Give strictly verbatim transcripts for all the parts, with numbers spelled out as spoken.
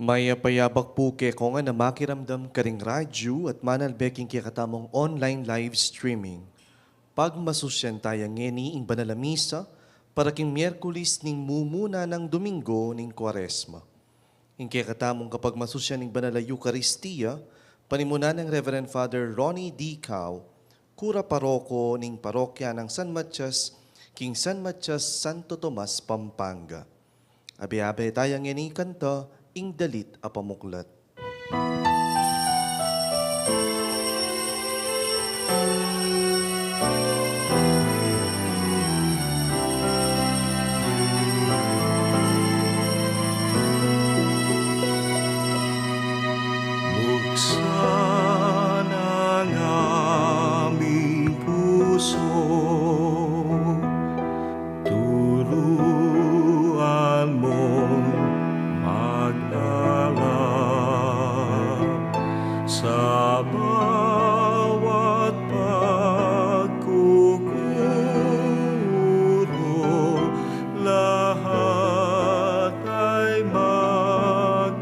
Mayap a yabak pu kekongan a makiramdam karing radyu at manalbe king kekatamung online live streaming. Pagmasusyan taya ngeni ing banal a misa para king Miyerkules ning mumuna nang Domingo ning Kuaresma. Ing kekatamung kapagmasusyan ning banal a Eukaristia, panimunan nang Reverend Father Ronnie D. Cao, kura paroko ning parokya nang San Matias, king San Matias, Santo Tomas, Pampanga. Abe-abe taya ngeni kanta ing dalit a pamuklat. Buksan ang aming puso, turuan mong magdala sa bawat pagkukuro, lahat ay makayakap.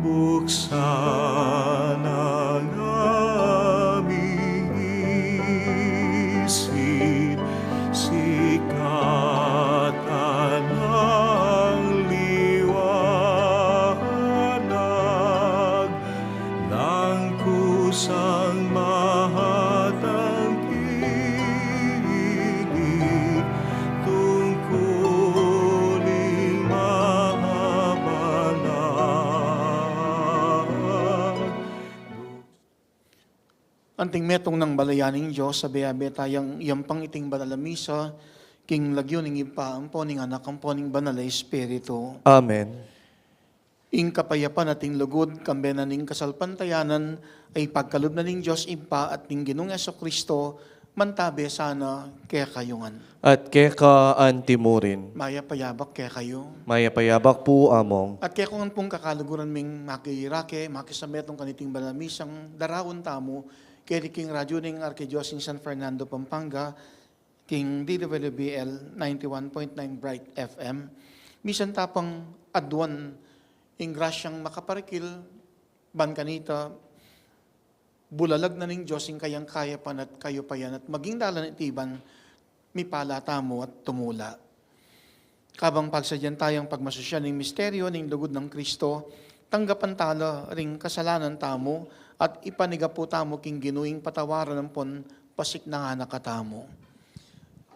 Buksan ang aming isip, sikatan ang liwanag ng kusang mahatangkilik, tungkuling mahabalang. Anting metung nang balayan ning Dios, abe-abe tayang yampang iting banal a misa, king lagyu ning Ibpa, ampo ning Anak, ampo ning Banal a Espiritu. Amen. Ing kapayapan at ing lugud, kambe na ning kasalpantayanan, a ipagkalub na ning Dios Ibpa at ning Ginung Jesucristo, mantabe sana kekayu ngan. At keka antimurin. Mayap a yabak kekayu. Mayap a yabak pu, Among. At kekongan pung kakaluguran ming makirake, makisametung kaniting banal a misang daraun tamu, keni king radyu ning Arkidiosesang San Fernando, Pampanga, king D W B L ninety-one point nine Bright F M. Misan ta pang aduan ing grasyang makaparikil, ban kanita, bulalag na ning Dios ing kayang kayapan at kayupayan at maging dalan iti ban mipala tamu at tumula. Kabang pagsadyan tayang pagmasusyan ning misteryo ning lugud nang Kristo, tanggapan tala ring kasalanan tamu at ipanigapu tamu king Ginu ing patawaran ampon pasiknangan na katamu.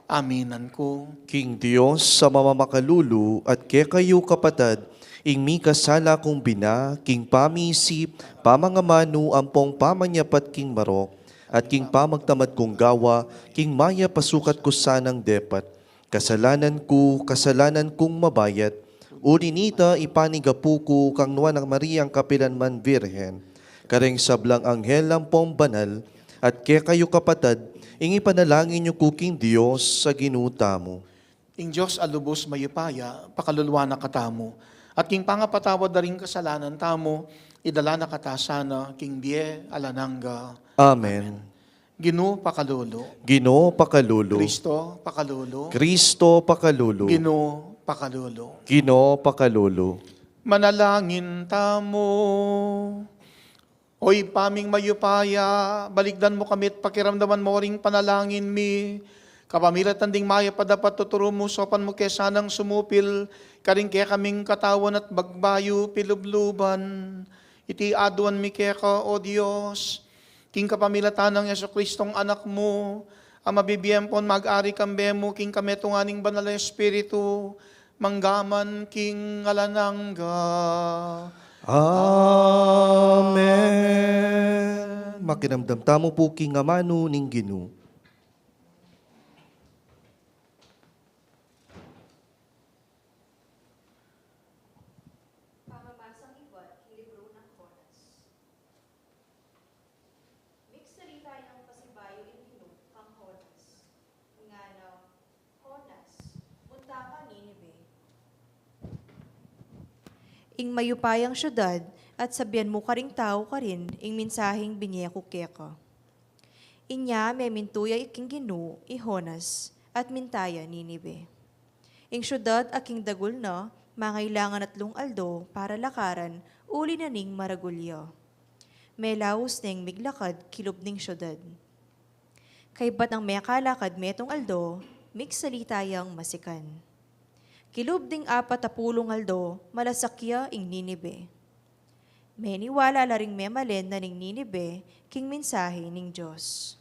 Aminan ku. King Dios a mamakalulu at kekayu kapatad, ing mikasala kung bina, king pamisip, pamangamanu, ampong pamanyapat king marok, at king pamagtamad kung gawa, king mayap a sukat ku sanang depat. Kasalanan ku, kasalanan kung mabayat, uli nita ipanigapu ku kang Nuan a Mariang kapilan man Virgen, kareng sablang anghel ampong banal, at kekayu kapatad, ing ipanalangin yu ku king Dios a Ginu tamu. Ing Dios a lubus mayupaya, pakaluluan na katamu, at king pangapatawad da ring kasalanan tamu, idala na kata sana king bie alang angga. Amen. Ginu pakalulu. Ginu pakalulu. Kristo pakalulu. Kristo pakalulu. Ginu pakalulu. Ginu pakalulu. Manalangin tamu. O Ibpa ming mayupaya, balikdan mu kami at pakiramdaman mu ring panalangin mi. Kapamilatan ding mayap a dapat tuturu mu, saupan mu ke sanang sumupil karing kekaming katawan at bagbayu pilubluban. Iti aduan mi keka, O Dios, king kapamilatan nang Jesucristong Anak mu, a mabibie ampon mag-ari kambe mu king kametungan ning Banal a Espiritu, manggaman king alang angga. Amen. Makiramdam tamu pu king amanu ning Ginu. Pamamasa ibat king libru nang Jonas. Migsalita yang pasibayu ing Ginu kang Jonas. Ngana, Jonas, munta ka Ninive, ing mayupayang siudad, at sabian mu karing tau karin ing mensaheng binie ku keka. Inya memintu ya king Ginu i Jonas, at minta ya Ninive. Ing siudad a king dagul na, mangailangan atlung aldo para lakaran, uli na ning maragul ya. Melaus neng miglakad kilub ning siudad. Kaybat nang mekalakad metung aldo, migsalita yang masikan. Kilub ding apat a pulung aldo, malasak ya ing Ninive. Meniwala la ring memalen na ning Ninive king mensahe ning Dios.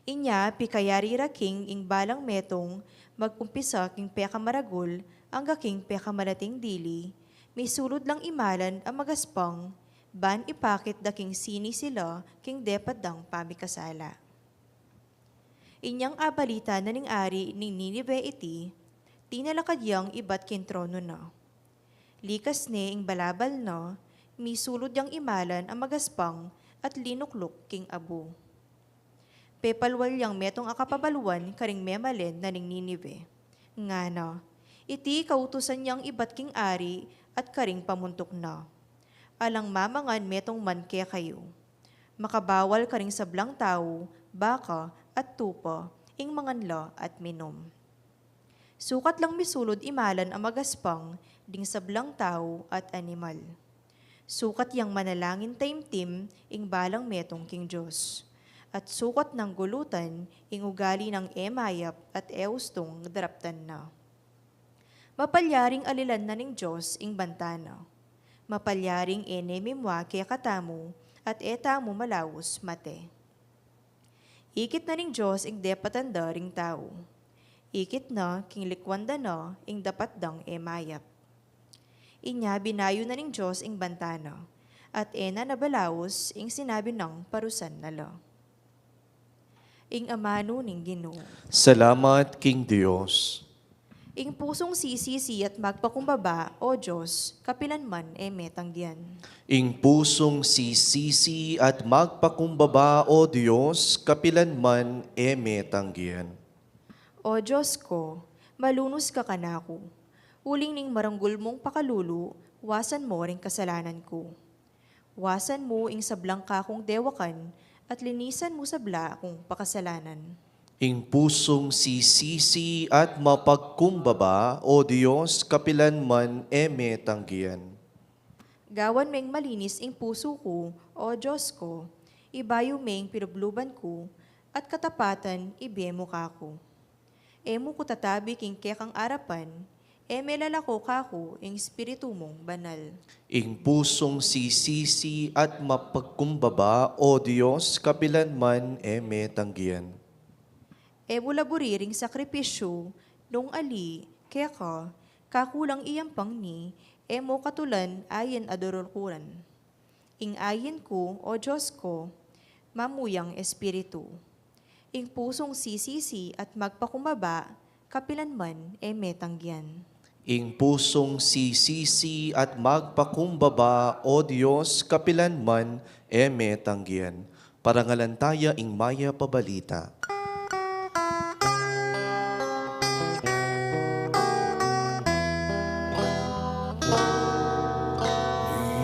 Inya pikayari ra king ing balang metung, mag-umpisa king pekamaragul angga king pekamalating dili, misulud lang imalan a magaspang, ban ipakit da king sinisi la king depat dang pamikasala. Inyang abalita na ning ari ning Ninive iti, tinalakad yang ibat king trono na. Likas ne ing balabal na, misulud yang imalan a magaspang at linukluk king abu. Pepalwal yang metung a kapabaluan karing memalen na ning Ninive. Ngana, iti kautusan yang ibat king ari at karing pamuntuk na. Alang mamangan metung man kekayu. Makabawal karing sablang tau, baka, at tupa, ing mangan la at minum. Sukat lang misulud imalan a magaspang ding sablang tau at animal. Sukat yang manalangin taimtim ing balang metung king Dios. At sukat nang gulutan ing ugali nang e mayap at e ustung daraptan na. Mapalyaring alilan na ning Dios ing banta na. Mapalyaring e ne mimua kekatamu at e tamu malaus mate. Ikit na ning Dios ing depatan da ring tau. Ikit na king likuan da na ing dapat dang e mayap. Inya binayu na ning Dios ing banta na, at e na nabalaus ing sinabi nang parusan na la. Ing amanu ning Ginu. Salamat king Dios. Ing pusung sisisi at magpakumbaba, O Dios, kapilan man e me tanggian. Ing pusung sisisi at magpakumbaba, O Dios, kapilan man e me tanggian. O Dios ko, malunus ka kanaku. Uling ning maranggul mung pakalulu, wasan mo ring kasalanan ku. Wasan mu ing sablang kakung dewakan, at linisan mu sabla kung pakasalanan. Ing pusung sisisi at mapagkumbaba, O Dios, kapilan man e me tanggian. Gawan meng malinis ing pusu ku, O Dios ko, ibayu meng pilubluban ku, at katapatan ibie mu kaku. E mu ku tatabi king kekang arapan, e me lalako kaku ing Espiritu mung Banal. Ing pusung sisisi at mapagkumbaba, O Dios, kapilan man e me tanggian. E mu la buri ring sakripisyu, nung ali, keka, kaku lang iyampang ni, e mu katulan ayan a durukuran. Ing ayin ku, O Dios ko, mamuyang espiritu. Ing pusung sisisi at magpakumbaba, kapilan man e me tanggian. Ing pusung sisisi at magpakumbaba, O Dios, kapilan man e me tanggian. Parangalan taya ing mayap a balita.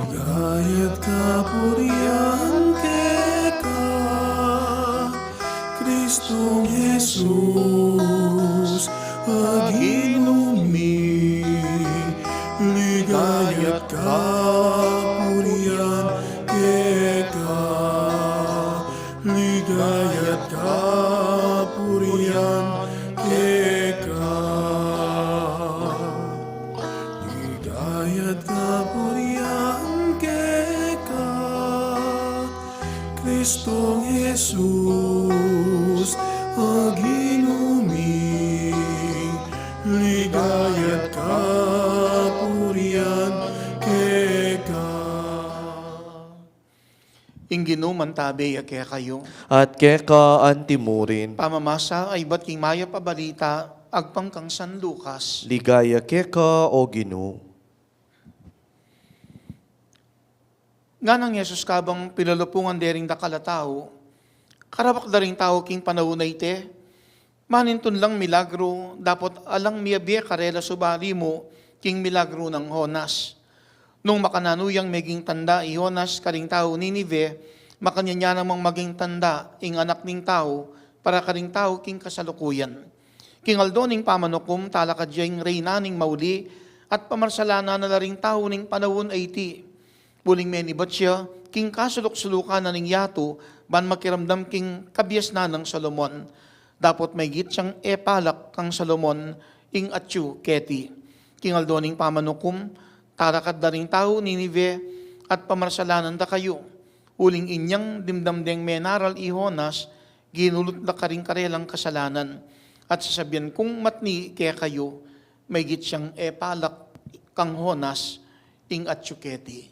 Ligaya't kapurian keka, Kristong Jesus, a Ginu mi. Ligaya't kapurian keka, ligaya't kapurian keka. Ligaya't kapurian keka, Kristong Jesus, a Ginu mi. Ligaya't kapurian keka. Ing Ginu mantabe ya kekayu. At keka antimurin. Pamamasa a ibat king mayap a balita agpang kang San Lucas. Ligaya keka, O Ginu. Nganang Jesus kabang pilulupungan dering dakal a tau, karabak da ring tau king panaun a iti, manintun lang milagru, dapot alang miyabie karela subali mu king milagru nang Jonas. Nung makananu yang meging tanda i Jonas karing tau Ninive, makanyan ya namang maging tanda ing Anak ning Tau para karing tau king kasalukuyan. King aldo ning pamanukum, talakad ya ing reyna ning mauli, at pamarsalanan na la ring tau ning panaun a iti. Uling menibat ya king kasuluk-sulukan na ning yatu, ban makiramdam king kabiasnan nang Solomon. Dapot maygit yang e palak kang Solomon ing atyu keti. King aldo ning pamanukum, talakad da ring tau Ninive at pamarsalanan da kayu. Uling inyang dimdam deng menaral i Jonas, ginulut da karing karelang kasalanan. At sasabian kung matni kekayu, maygit yang e palak kang Jonas ing atyu keti.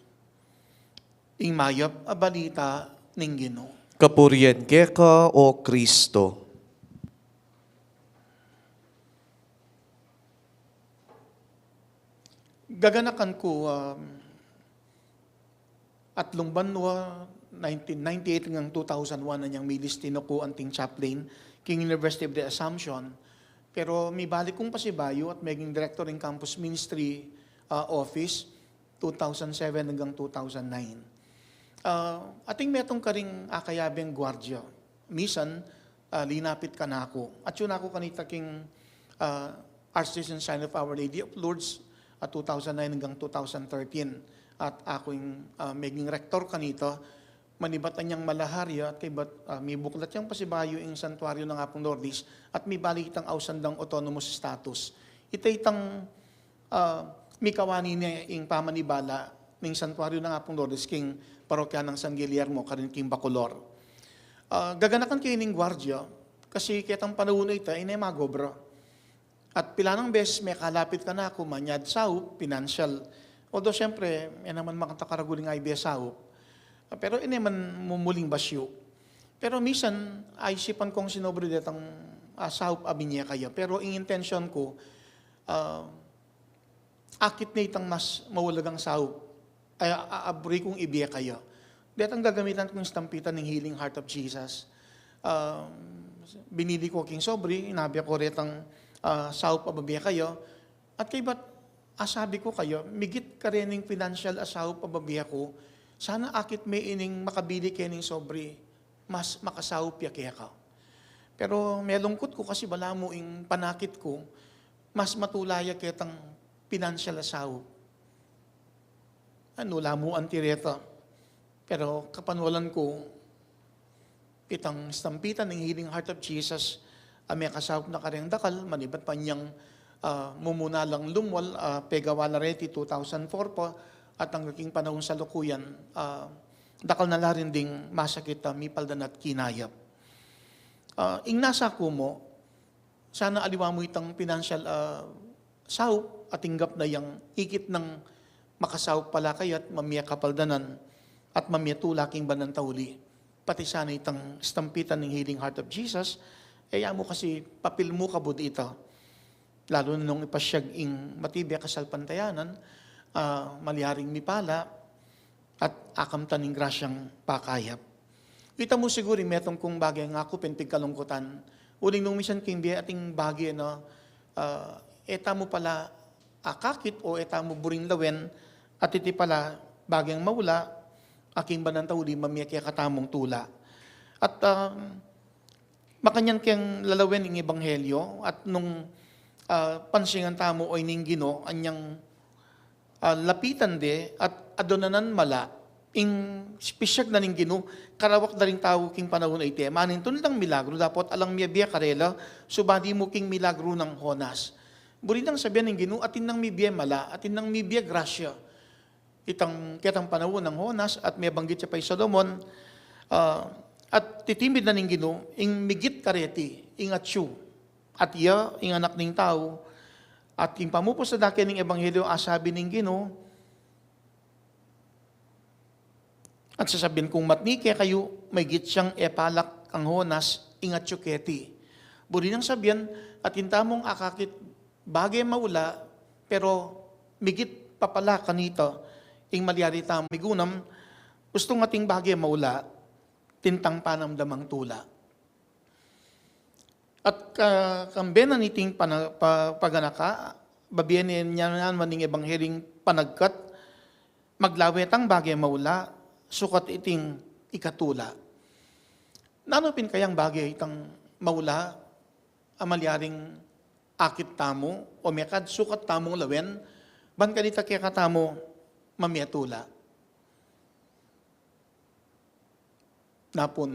Ing mayap a balita ning Ginu. Kapurian keka, O Kristo. Gaganakan ku, um, atlung banua, nineteen ninety-eight hanggang two thousand one, anyang milistin ku anting chaplain king University of the Assumption. Pero mibalik kung pasibayu at meging director ing campus ministry, ah, office, two thousand seven hanggang two thousand nine. Ah, ating metung karing akayabeng guardia. Misan, ah, linapit kanaku. Atyu na ku kanita king, ah, Archdiocese Shrine of Our Lady of Lourdes, ah, two thousand nine hanggang two thousand thirteen. At aku ing, ah, meging rector kanita, manibat anyang malaharya, at kaybat, ah, mibuklat yang pasibayu ing santuaryo nang Apung Lourdes, at mibalik itang ausan dang autonomous status. Ita itang, ah, mikawani ne ing pamanibala ning santuaryo nang Apung Lourdes king parokya nang San Guillermo, karin king Bacolor. Ah, gaganakan ke ining guardia, kasi ketang panaun a ita, e ne magobra. At pilanang beses mekalapit kanaku, manyad saup, pinansyal. Although, siyempre, e naman makanta karagul ing aibie saup. Ah, pero e ne man mumuling basyu. Pero misan, aisipan kung sinobra detang, ah, saup a binye kaya. Pero ing intensyon ku, ah, akit ne itang mas maulagang saup. Ay, a-, a-, abri kung ibie kaya. Detang gagamitan kung istampitan ning Healing Heart of Jesus. Ah, binili ku king sobri, inabe ku retang, ah, saup a babie kaya. At kaybat, asabi ku kaya, migit karening pinansyal a saup a babie ku, sana akit me ining makabili ke ning sobri, mas makasaup ya keka. Pero melungkut ku kasi balamu ing panakit ku, mas matula ya ketang pinansyal a saup. Anu la mu anti reta. Pero kapanwalan ku, itang istampitan ning Healing Heart of Jesus, a mekasaup na kareng dakal, manibat pa inyang, ah, mumuna lang lumwal, ah, pegawa la reti two thousand four pa, at anggang king panaun salukuyan, ah, dakal na la rin ding masakit a mipaldan at kinayap. Ah, ing nasa ku mu, sana aliwa mu itang pinansyal, ah, saup a tinggap na yang ikit nang makasaup pala kaya at mamie kapaldanan at mamie tula king banal a tauli. Pati sana itang istampitan ning Healing Heart of Jesus, e ya mu kasi papil mu kabud ita. Lalu na nung ipasyag ing matibe a kasalpantayanan, ah, malyaring mipala, at akamtan ning grasyang pakayap. Ita mu siguri metung kung bage a ngaku pin pigkalungkutan. Uling nung misan king bie ating bage na, ah, e tamu pala akakit o e tamu buring lawen, at iti pala bageng maula, a king banal a tauli mamie kekatamung tula. At, ah, makanyan keng lalawen ing ebanghelyo, at nung, ah, pansingan tamu o ining Ginu, anyang, ah, lapitan de, at aduanan mala, ing pisyag na ning Ginu, karawak da ring tau king panaun a iti. Manintun lang milagru, dapot alang mie bie karela, subadi mu king milagru nang Jonas. Buri nang sabian ning Ginu, atin nang mibie mala, atin nang mibie grasya. Itang, ketang panaun nang Jonas at mebanggit ya pa i Solomon, ah, at titimid na ning Ginu, ing migit kareti, ing atyu, at iya, ing anak ning tau, at ing pamupus na da keni ning ebanghelyo, asabi ning Ginu, at sasabian kung matni kekayu, maygit yang e palak kang Jonas, ing atyu keti. Buri nang sabian, atin tamung akakit bage maula, pero migit pa pala kanita, ing malyari tamung migunam, ustung ating bage maula, atin tang panamdamang tula. At ka-, kambe na niting pana-, pa-, paganaka, babie ne niya naman ning ebangheling panagkat, maglawe tang bage maula, sukat iting ikatula. Nanu pin kayang bage itang maula, a malyaring akit tamu, o mekad sukat tamung lawen, ban kanita kekatamu mametula. Napun,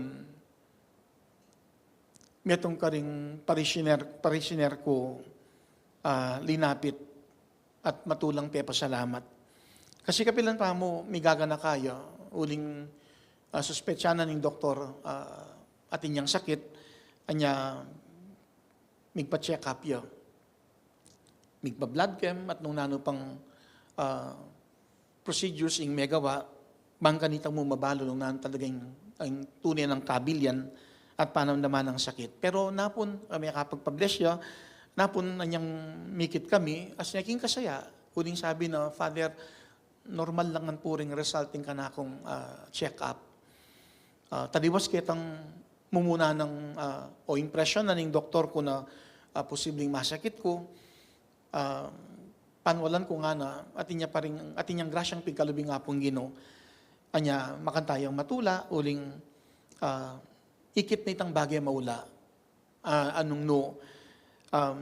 metung karing parishioner, parishioner ku, ah, linapit at matulang pepasalamat. Kasi kapilan pa mu migaganaka ya, uling, ah, suspetsa na ning doktor, ah, atin yang sakit, anya migpa-check up ya. Migpa-blood chem at nung nanu pang, ah, procedures ing megawa, ban kanita mu mabalu nung nanu talaga ing, ing tune nang kabilian at panamdaman nang sakit. Pero napun, ah, mekapagpa-bless ya, napun anyang mikit kami, as neking kasaya, uling sabi na, "Father, normal lang ngan pu ring result ing kanakung, ah, check-up." Ah, taliwas ketang mumuna nang, ah, o impresyon na ning doktor ku na, ah, posibleng masakit ku, ah, panwalan ku ngana, atin ya pa ring, atin yang grasyang pigkalub ning Apung Ginu. Anya, makanita yang matula, uling, ah, ikit na itang bage maula. Ah, anung nu, um,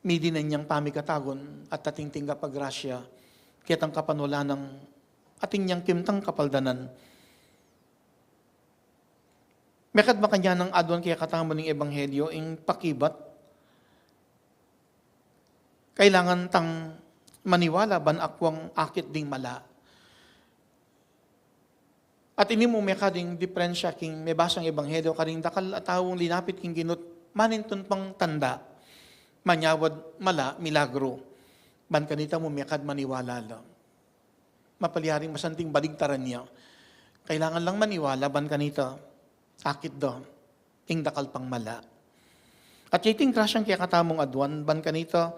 midi na inyang pamikatagun at ating tinggap a grasya, ketang kapanwalan nang atin yang kimtang kapaldanan. Mekad makanyan nang aduan kekatamu ning ebanghelyo ing pakibat, kailangan tang maniwala ban akwang akit ding mala. At ini mu mekad ing diperensya king mebasang ebanghelyo karing dakal a taung linapit king Ginu't manintun pang tanda, manyawad mala, milagru. Ban kanita mu mekad maniwala la. Mapalyaring masanting baligtaran ya. Kailangan lang maniwala ban kanita akit da ing dakal pang mala. At ya iting grasyang kekatamung aduan, ban kanita,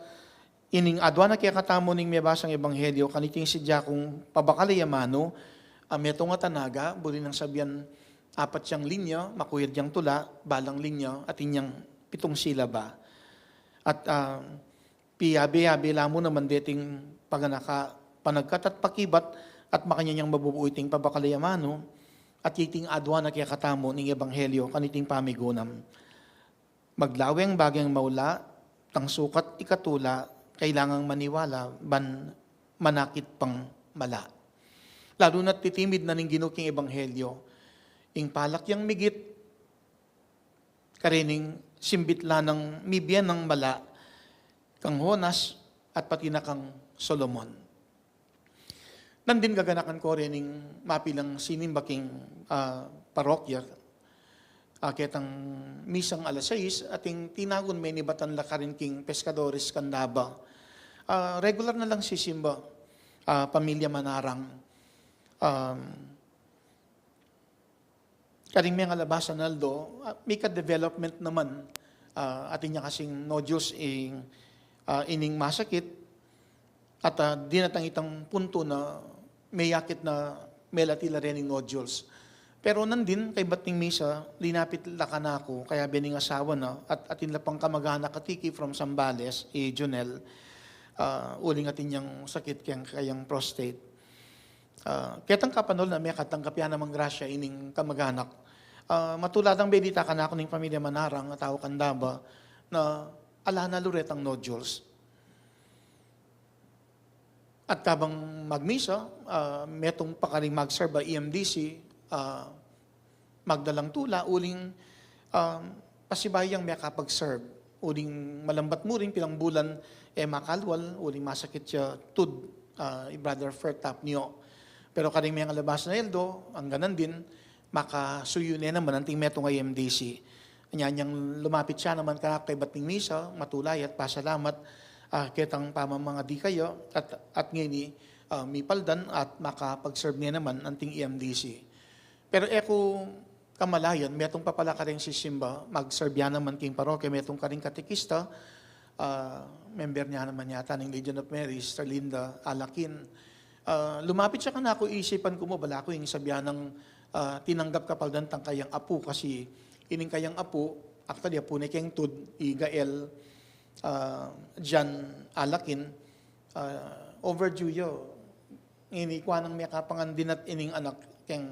ining aduan a kekatamu ning mebasang ebanghelyo, kaniting sidya kung pabakal a amanu, a metung a tanaga, buri nang sabian apat yang linya, makuyad yang tula, balang linya, atin yang pitung silaba. At, ah, piyabe-yabe la mu naman deting paganaka, panagkat at pakibat, at makanyan yang mabubu iting pabakal a amanu, at iting aduan a kekatamu ning ebanghelyo, kaniting pamigunam. Maglaweng bageng maula, tang sukat ikatula, kailangang maniwala, ban manakit pang mala. Lalu na't titimid na ning Ginu king ebanghelyo, ing palak yang migit, karening simbit la nang mibie nang mala, kang Jonas, at pati na kang Solomon. Nandin gaganakan ko rening mapilang sinimba king, ah, parokya, ah, ketang misang alas sais, ating tinagun menibatan la karin king Pescadores Candaba. Ah, regular na lang sisimba, ah, pamilya Manarang. Um, Karing mengalabas a aldo, ah, mika-development naman, ah, atin ya kasing nodules ing, ah, ining masakit, at, ah, dinatang itang punto na meyakit na melati la rening nodules. Pero nandin, kaybat ning misa, linapit la kanaku, kayabe ning asawa na, at atin la pang kamag-anak a tiki from Zambales, i Junel, ah, uling atin yang sakit keng kayang prostate. Ah, ketang kapanul na mekad tanggap ya namang grasya ining kamag-anak. Ah, matula dang belita kanaku ning pamilya Manarang a tau Candaba na ala na lu retang nodules. At kabang magmisa, ah, metung pa karing mag-serve a E M D C, ah, magdalang tula, uling, um, pasibayu yang mekapag-serve. Uling malambat mu rin pilang bulan, e makalwal, uling masakit ya tud, ah, i Brother Fer Tapnio. Pero karing mengalabas a aldo, angganan din, makasuyu ne naman anting metung a E M D C. Anya, anyang lumapit ya naman kanaku kaybat ning misa, matula ya at pasalamat, ah, ketang pamamangadi kaya, at, at ngeni, ah, mipaldan at makapag-serve ne naman anting E M D C. Pero e ku kamalayan, metung pa pala karing sisimba, mag-serve ya naman king parokya, metung karing katekista, ah, member ne naman yata ning Legion of Mary, Sister Linda Alakin. Ah, lumapit ya kanaku, isipan ku mu, balaku ing sabian nang, ah, tinanggap kapaldan tang kayang apu, kasi ining kayang apu, actually, apu ne keng tud, i Gael, ah, John Alakin, ah, overdue ya. Ini kua nang mekapangan dinat ining anak, keng,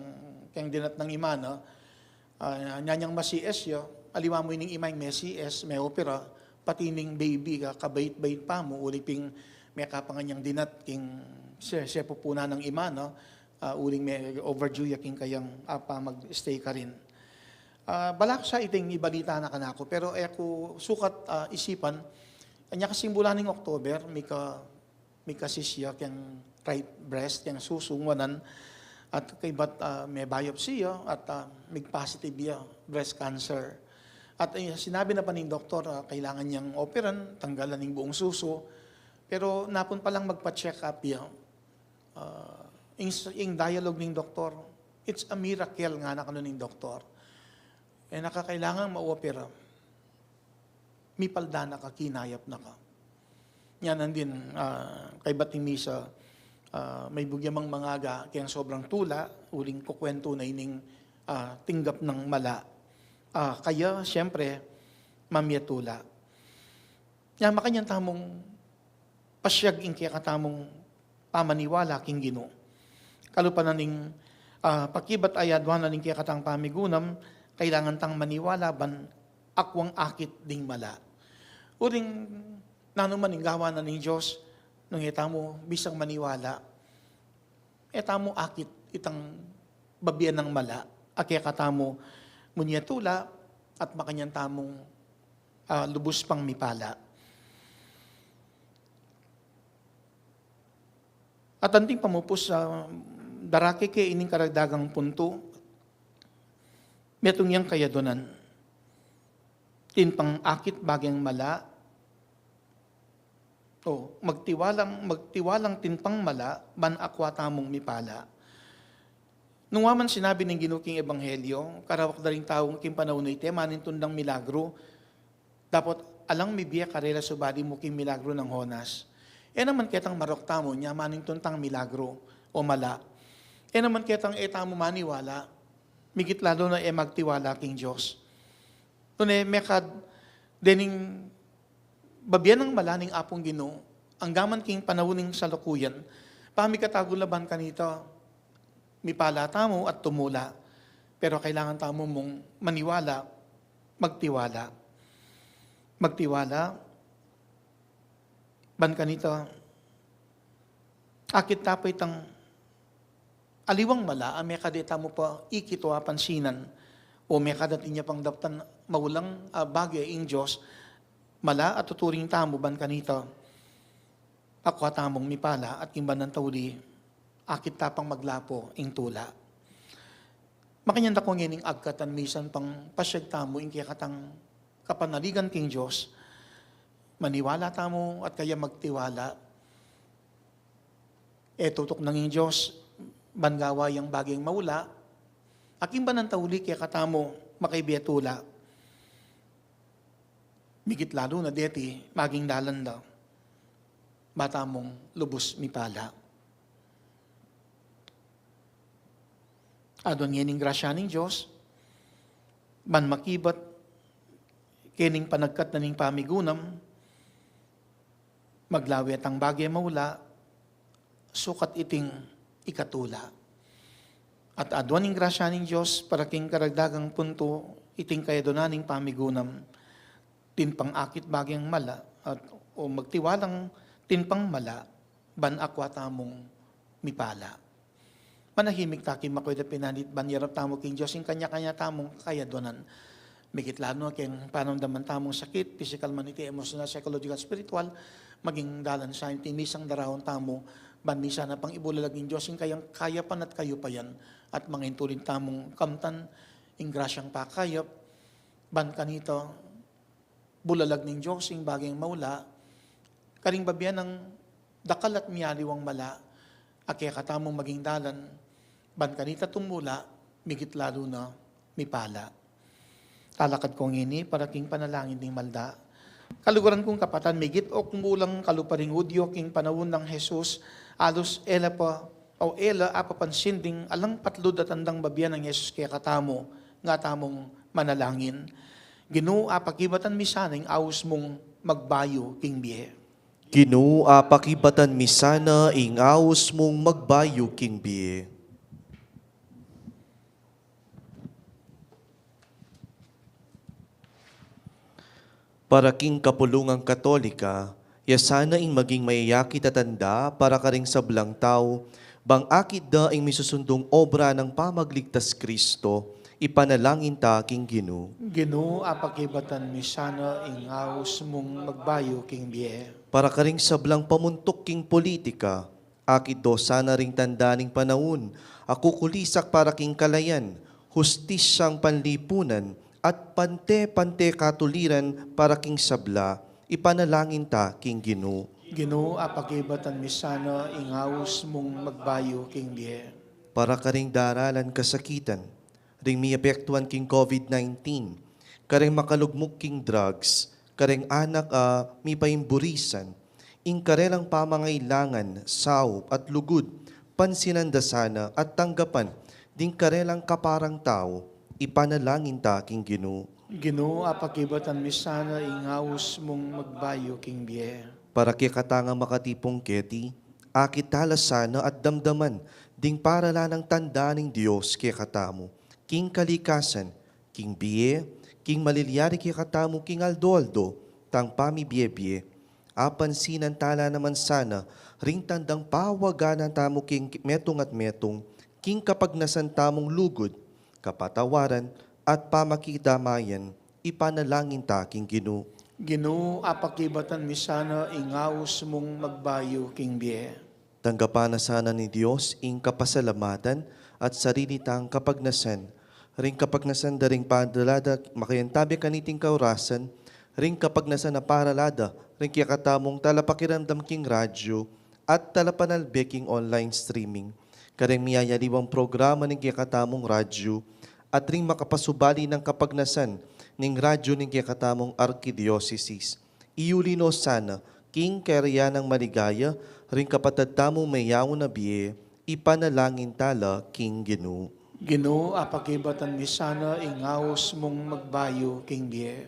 keng dinat nang ima na, ah, nyanyang ma-C S ya, aliwa mu ining ima ing me-C S, me-opera, pati ning baby, ka-, kabait-bait pa mu, uli pin mekapangan yang dinat king se-, sepupunan nang ima, no? Ah, uling me-overdue ya king kayang, ah, pamag-stay karin. Ah, balak sa iting ibalita na kanaku, pero e ku sukat, ah, isipan, anya kasi bulan ning October, mika-, mika-cyst ya keng right breast, keng susu, ngwanan, at kaybat, ah, me-biopsy ya, at, ah, mig-positive ya, breast cancer. At, eh, sinabi na pa ning doktor, ah, kailangan yang operan, tanggalan ing buung susu, pero napun palang magpa-check up ya. Ah, ing, ing dialogue ning doktor, "It's a miracle," ngana kanu ning doktor. E na ka kailangan maopera. Mipalda na ka, kinayap na ka. Nyanan din, ah, kaybat ning misa, ah, maybugyang mangaga keng sobrang tula, uling kukwentu na ining, ah, tinggap nang mala. Ah, kaya, siyempre, mamie tula. Nya makanyan tamung pasiag ing kekatamung pamaniwala king Ginu. Kalupa na ning, ah, pakibat a adwan na ning kekatang pamigunam, kailangan tang maniwala ban akwang akit ding mala. Uling nanu man ing gawan na ning Dios, nung e tamu bisang maniwala, e tamu akit itang babie nang mala a kekatamu, munye tula, at makanyan tamung, ah, lubus pang mipala. At anting pamupus, ah, darake ke ining karagdagang puntu, metung yang kayaduanan. Tinpang akit baging mala, o, magtiwalang, magtiwalang tinpang mala, ban akwa tamung mipala. Nung wa man sinabi ning Ginu king Ebanghelyo, karawak da ring tau king panaun a iti, manintun dang milagru, dapot alang mibie karela subali mu king milagru nang Jonas. E naman ketang marok tamu, nya manintun tang milagru o mala. E naman ketang e tamu maniwala, migit lalu na e magtiwala king Dios. Nune, mekad dening babie nang mala ning Apung Ginu, anggaman king panaun ning salukuyan, pamikatagul na ban kanita, mipala tamu at tumula. Pero kailangan tamu mung maniwala, magtiwala. Magtiwala, ban kanita, akit ta pa itang aliwang mala a mekad e tamu pa ikit o apansinan, o mekad atin ya pang daptan maulang, ah, bage ing Dios, mala a tuturing tamu ban kanita, akwa tamung mipala at king bandang tauli, akit ta pang maglapo ing tula. Makanyan da ku ngening agkatan misan pang pasiag tamu ing kekatang kapanaligan king Dios. Maniwala tamu at kaya magtiwala. E tutuknang ing Dios ban gawa yang baging maula, a king bandang tauli kekatamu makaibie tula. Migit lalu na deti, maging dalan da ba tamung lubus mipala. Aduan ngening grasya ning Dios ban makibat kening panagkat na ning pamigunam, maglawe tang bage maula, sukat iting ikatula. At aduan ing grasya ning Dios para king karagdagang puntu iting kayaduanan ning pamigunam, tinpang akit baging mala, at o magtiwalang tinpang mala, ban akwa tamung mipala. Manahimik ta king makuid a pinanit ban yarap tamu king Dios ing kanya-kanya tamung kayaduanan. Migit lalu na king panamdaman tamung sakit, pisikal man iti, emosyonal, psychological, spiritual, maging dalan sa iti misang daraun tamu, ban misan na pang ibulalag ning Dios ing kayang kayapan at kayupayan, at mangaintulid tamung kamtan ing grasyang pakayap, ban kanita bulalag ning Dios ing baging maula, karing babie nang dakal at mialiwang mala, a kekatamu maging dalan, ban kanita tumula, migit lalu na mipala. Talakad ku ngeni para king panalangin ning malda. Kaluguran kung kapatad, migit o kumulang kalupa ring Judio king panaun nang Jesus, alus e la pa o e la apapansin ding alang patlud a tandang babie nang Jesus kekatamu, nga tamung manalangin. Ginu, apakibatan mi sana ing aus mung magbayu king bie. Ginu, apakibatan mi sana ing aus mung magbayu king bie. Para king kapulungan Katolika, ya sana ing maging mayayakit a tanda para karing sablang tau, bang akit da ing misusundung obra nang pamagligtas Kristo, ipanalangin ta king Ginu. Ginu, apakibatan mi sana ing aus mung magbayu king bie. Para karing sablang pamuntuk king politika, akit do sana ring tanda ning panaun a kukulisak para king kalayan, hustisyang panlipunan, at pante-pante katuliran para king sabla, ipanalangin ta king Ginu. Ginu, apakibatan mi sana ing aus mung magbayu king bie. Para karing daralan kasakitan, ring miapektuan king COVID nineteen, kareng makalugmuk king drugs, kareng anak a mipaimburisan, ing karelang pamangailangan, saup at lugud, pansinan da sana at tanggapan ding karelang kaparang tau, ipanalangin ta king Ginu. Ginu, apakibatan mi sana ing aus mung magbayu king bie. Para kekatang makatipung keti, akit tala sana at damdaman ding paralan nang tanda ning Dios kekatamu, king kalikasan, king bie, king malilyari kekatamu king aldo-aldo tang pamibie-bie. Apansinan tala naman sana ring tandang pawagan na tamu king metung at metung, king kapagnasan tamung lugud, kapatawaran, at pamakidamayan, ipanalangin ta king Ginu. Ginu, apakibatan mi sana ing aus mung magbayu king bie. Tanggapan na sana ning Dios ing kapasalamatan at sarili tang kapagnasan, ring kapagnasan da ring parala da makayantabe kaniting kaurasan, ring kapagnasan a parala da ring kekatamung talapakiramdam king radyu at talapanalbe king online streaming, kareng miyayaliwang programa ning kekatamung radyu, at ring makapasubali nang kapagnasan ning radyu ning kekatamung arkidiosesis. Iyuli no sana king kayarian nang maligaya ring kapatad tamung meyaun a bie, ipanalangin tala king Ginu. Ginu, apakibatan mi sana ing aus mung magbayu king bie.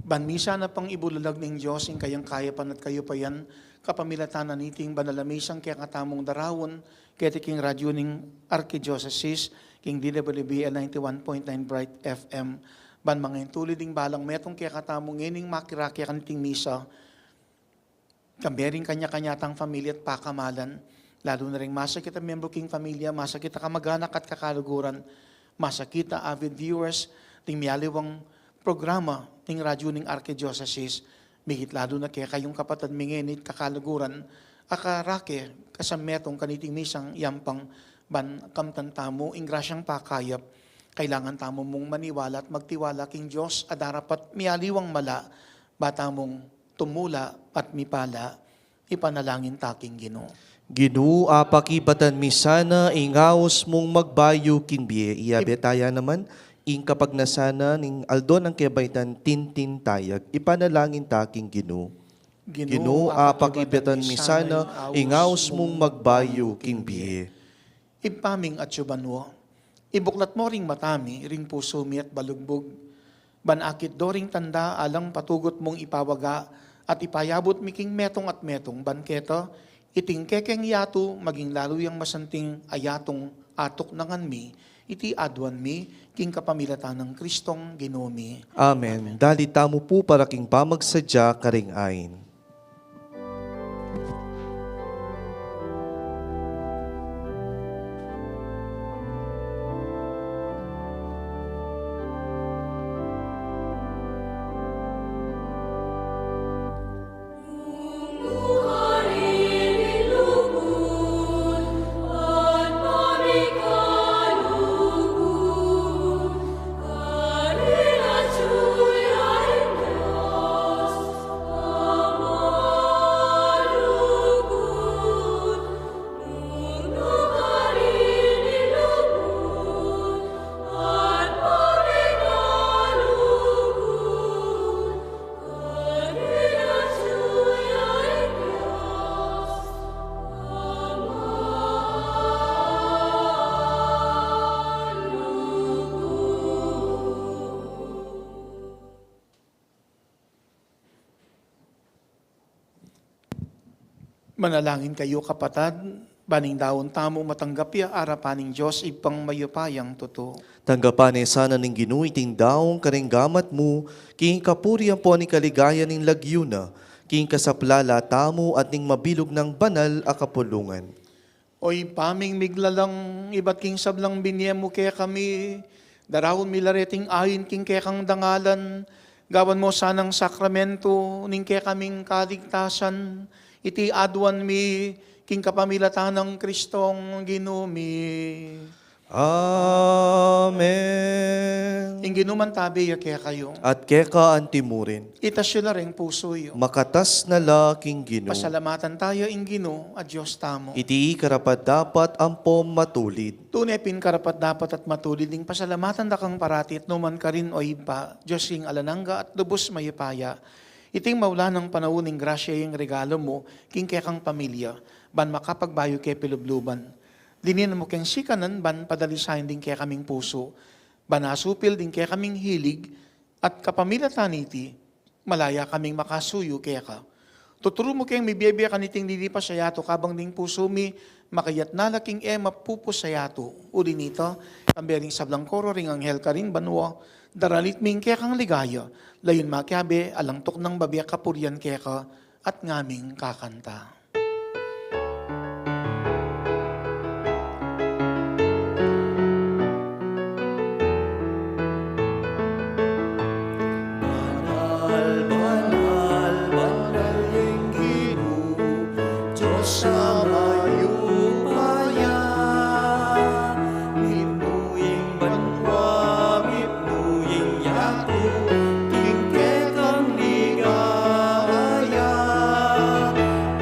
Ban mi sana pang ibulalag ning Dios ing kayang kayapan at kayupayan, kapamilatan na niting banal a misang kekatamung daraun, keti king radyu ning Arkidiosesis, king D W B L ninety-one point nine Bright F M, ban mangaintulid ding balang metung kekatamung ngening makirake kaniting misa, kambe ring kanya-kanya tang familia at pakamalan, lalu na ring masakit a membru king familia, masakit a kamaganak at kakaluguran, masakit a avid viewers ding miyaliwang programa ning radyu ning Arkidiosesis, migit lalu na kekayung kapatad mi ngeni at kakaluguran, a karake kasametung kaniting misang yampang ban kamtan tamu ing grasyang pakayap. Kailangan tamu mung maniwala at magtiwala king Dios a darapat miyaliwang mala, ba tamung tumula at mipala, ipanalangin ta king Ginu. Ginu, apakibatan mi sana ing aus mung magbayu king bie. Iyabe taya naman ing kapagnasan na ning aldo nang kebaitan tintin tayag, ipanalangin ta king Ginu. Ginu, apakibatan mi sana ing aus mung magbayu king bie. Ibpa ming atsu banua, ibuklat mo ring mata mi, ring pusu mi at balugbug, ban akit do ring tanda alang patugut mung ipawaga at ipayabut mi king metung at metung, ban keta iting kekeng yatu maging lalu yang masanting a yatung atuknangan mi, iti aduan mi king kapamilatan nang Kristong Ginu mi. Amen. Amen. Dalit tamu pu para king pamagsadya karing ain. Manalangin kayu, kapatad, Ban ing daun tamu matanggap ya arapan ning Dios Ibpang mayupayang tutu. Tanggapan ne sana ning Ginu iting daun karing gamat mu, king kapurian ampon king kaligayan ning lagyu na, king kasaplalan tamu at ning mabilug nang banal a kapulungan. O Ibpa ming miglalang, ibat king sablang binie mu kekami, daraun mi la reting ain king kekang dangalan, gawan mu sanang sakramentu ning kekaming kaligtasan, iti aduan mi king kapamilatan nang Kristong Ginu mi. Amen. Ing Ginu mantabe ya kekayu. At keka antimurin. Itas yu la ring pusu yu. Makatas na la king Ginu. Pasalamatan taya ing Ginu a Dios tamu. Iti karapat-dapat ampon matulid. Tune pin karapat-dapat at matulid ing pasalamatan da kang parati at nukarin man, o Ibpa, Dios king alang angga at lubus mayupaya. Iting maulan a panaun ing grasya ing regalu mu king kekang pamilya, ban makapagbayu ke pilubluban. Lininan mu keng sikanan ban padalisayan ding kekaming pusu, ban asupil ding kekaming hilig, at kapamilatan niti, malaya kaming makasuyu keka. Tuturu mu keng mibie-bie kaniting lilipas a yatu, kabang ding pusu mi makayatna la king e mapupus a yatu. Uli nita, kambe ring sablang koro ring anghel karin banua, daralit mi ing kekang ligaya, layun makiabe alang tuknang babie kapurian keka, at ngaming kakanta. Banal, banal, banal ing Ginu, Dios a mayupaya. Mitmu ing banua, mitmu ing yatu, king kekang ligaya.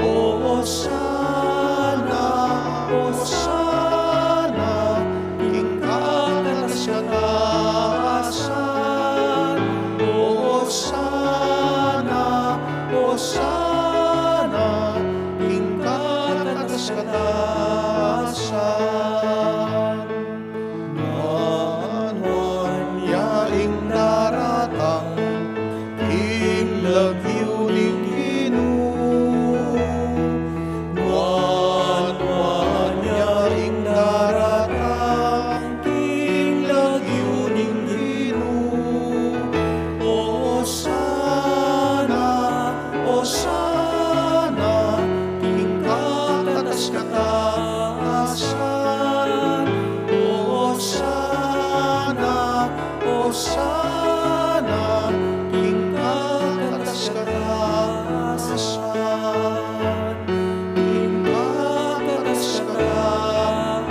O Osana, Osana, king kakatas-katasan. O Osana, Osana, king kakatas-katasan. Nuan-nuan ya ing daratang king lagyu ning Ginu. Nuan-nuan ya ing daratang king lagyu ning Ginu. Osana, Osana, king kakatas-katasan. Osana, Osana, king kakatas-katasan. King kakatas-katasan.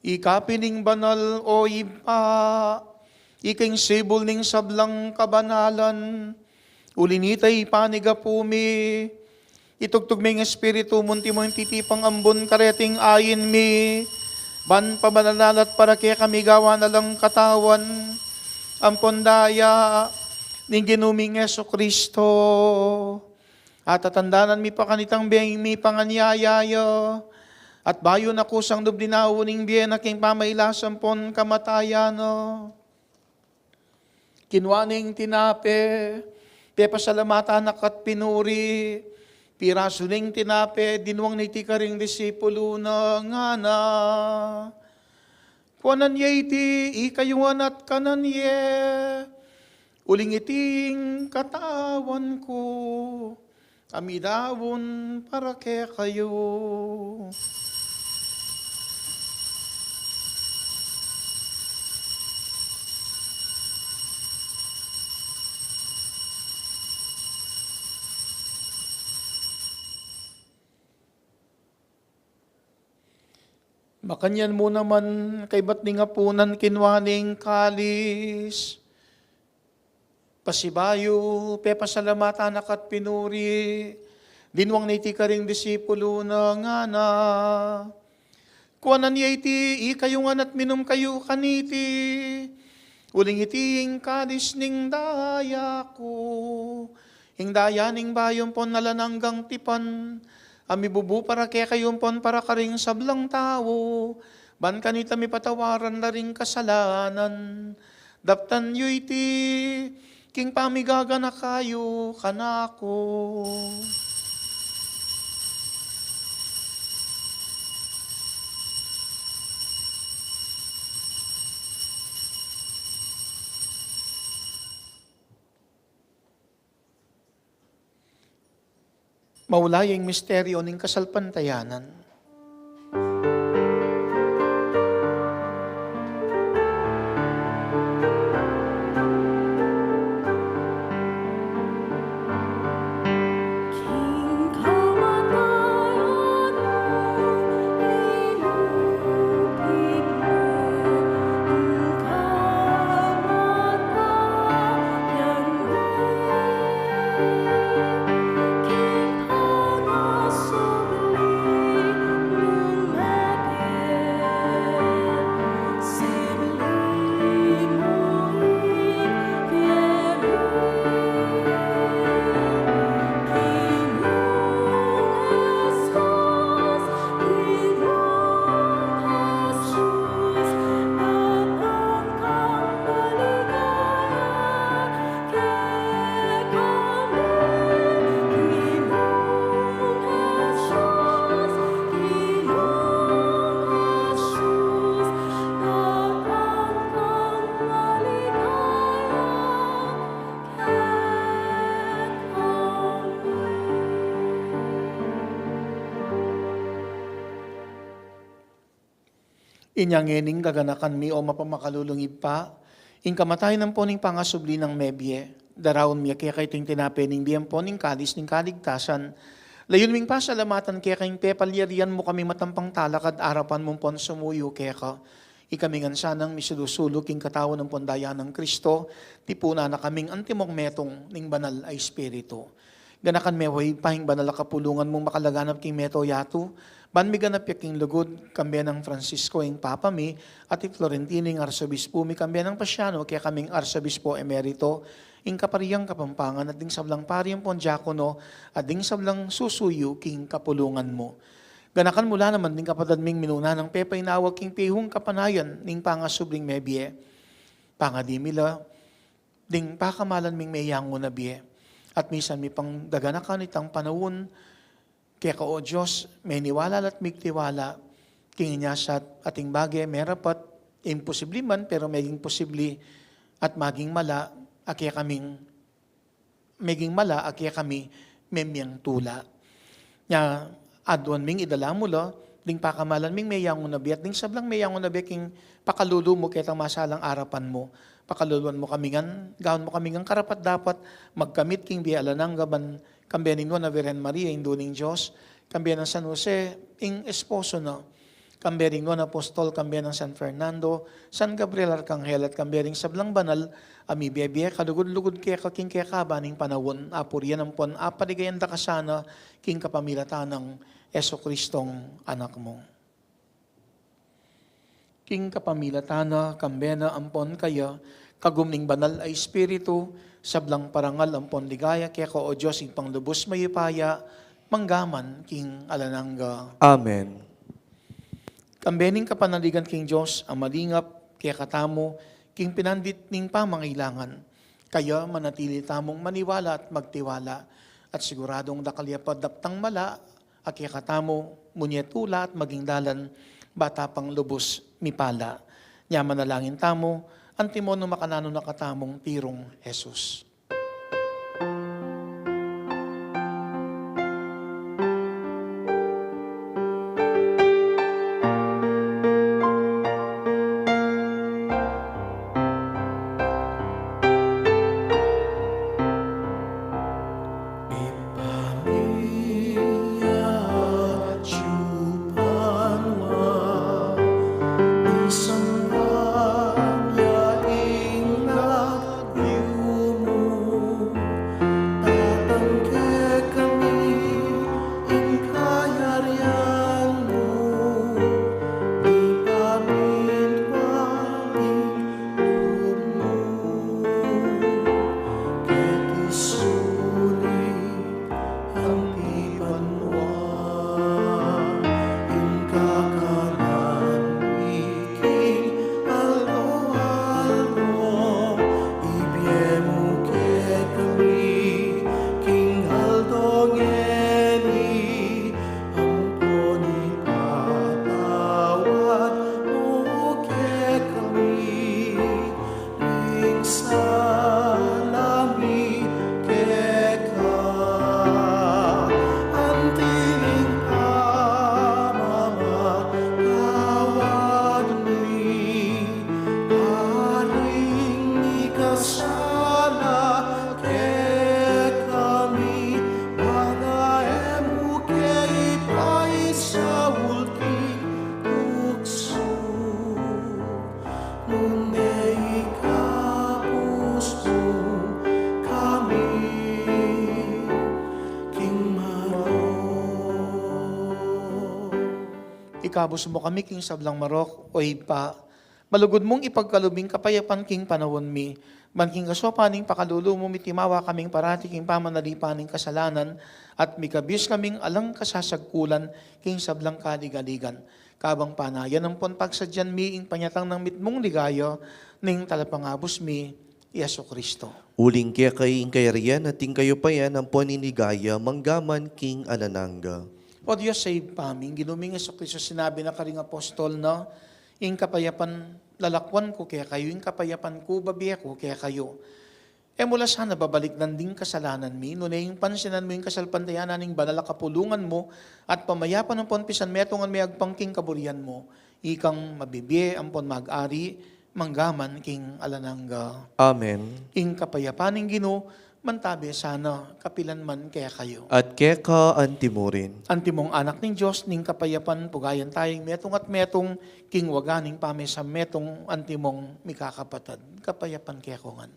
Ika pin ing banal, o Ibpa, ika ing sibul ning sablang kabanalan. Uli nita, ipanigapu mi, itugtug me ing Espiritu mu, anti mo ing titipang ambun kareting ain mi, ban pabanalan la at para kekami gawan na lang katawan ampon daya ning Ginu ming Jesucristo. At tatandanan mi pa kanitang bie ing mipanganyaya ya, at bayu na kusang lub dinaun ing bie na king pamailas ampon kamatayan na, kinua ne ing tinape, pepasalamatan na ka't pinuri, pirasu ne ing tinape, dinwang na iti karing disipulu na, ngana: Kuanan ye iti ikayu ngan at kanan ye, uling iti ing katawan ku, a midaun para kekayu. Makanyan mu naman, kaybat ning apunan, kinua ne ing kalis, pasibayu, pepasalamatan na ka't pinuri, dinwang na iti karing disipulu na, ngana: Kuanan ye iti ikayu ngan at minum kayu kaniti, uling iti ing kalis ning daya ku, ing daya ning bayu ampon alang anggang tipan, a mibubu para kekayu ampon para karing sablang tau, ban kanita mipatawaran la ring kasalanan. Daptan yu iti king pamigaganaka yu kanaku. Maula ya ing misteryo ning kasalpantayanan. Inya ngeni gaganakan mi, o mapamakalulung Ibpa, ing kamatayan ampon ing pangasubli nang mebie, daraun mi keka iting tinape ning bie ampon ing kalis ning kaligtasan. Layun ming pasalamatan keka ing pepalyarian mu kaming matampang talakad arapan mu ampon sumuyu keka. Ikami ngan sanang misulu-sulu king katawan ampon daya nang Kristo, tipunan na kaming antimong metung ning Banal a Espiritu. Ganakan me, o Ibpa, ing banal a kapulungan mung makalaganap king mabilug a yatu, ban miganap ya king lugud, kambe nang Francisco ing Papa mi, at i Florentino ing Arsobispo mi, kambe nang Pasiano, kekaming Arsobispo Emerito, ing Kaparian Kapampangan, at ding sablang pari ampon diakono, at ding sablang susuyu king kapulungan mu. Ganakan mu la naman ding kapatad ming minuna nang pepainawa king pihung kapanayan ning pangasubling mebie. Pangadi mi la, ding pakamalan ming meyangu na bie. At misan mi pang daganakan itang panaun, keka, o Dios, meniwala la't migtiwala, king inya sa ating bage, merapat, imposible man, pero meging posible, at maging mala, a kekaming, meging mala, a kekami, memiang tula. Nya, aduan ming idala mu la, ding pakamalan ming meyangu na bie, at ding sablang meyangu na bie king pakalulu mu ketang masalang arapan mu. Pakaluluan mu kami ngan, gawan mu kami ngan karapat-dapat, magkamit king bie alang angga ban, kambe ning Nuan a Virgen Maria, Indu ning Dios, kambe nang San Jose, ing esposo na, kambe ning Nuan a Apostol, kambe nang San Fernando, San Gabriel Arkanghel, at kambe ning sablang banal, a mibie-bie, kalugud-lugud keka king kekaban ning panaun, apurian ampon, apaligayan da ka sana, king kapamilatan nang Jesucristong Anak mu. King kapamilatan na, kambe na ampon kaya, kagum ning Banal a Espiritu, sablang parangal ampon ligaya, keka, o Dios, Ibpang lubus mayupaya, mangga man king alang angga. Amen. Kambe ning kapanaligan king Dios a malingap kekatamu, king pinandit ning pamangailangan, kaya manatili tamung maniwala at magtiwala, at siguradung dakal ya pa daptang mala, a kekatamu, munye tula at maging dalan, ba ta pang lubus mipala. Nya manalangin tamu, antimo nung makananu na katamung tirung Jesus. Ikabus mu kami king sablang marok, O Ibpa, malugud mung ipagkalub ing kapayapan king panaun mi, ban king kasopan ning pakalulu mu mitimawa kaming parati king pamanalipan ning kasalanan, at mikabus kaming alang kasasagkulan king sablang kaligaligan. Kabang panayan ampon pagsadyan mi ing panyatang nang mitmung ligaya ning Talapangabus mi, Jesucristo. Uling keka ing kayarian at ing kayupayan ampon ing ligaya manggaman king alang angga. O Dios, a Ibpa mi, ing Ginu ming Jesucristo, sinabi na karing apostol na, "Ing kapayapan lalakwan ku kekayu, ing kapayapan ku bibie ku kekayu." E mu la sana babalikdan ding kasalanan mi, nune ing pansinan mu ing kasalpantayanan ning banal a kapulungan mu, at pamayapan ampon pisanmetungan me agpang king kaburian mu, ikang mabibie ampon mag-ari manggaman king alang angga. Amen. Ing kapayapan ning Ginu mantabe sana kapilan man kekayu. At keka antimurin. Antimong anak ning Dios, ning kapayapan pugayan taya ing metung at metung, king waga ning pamisametung antimong mikakapatad. Kapayapan kekongan.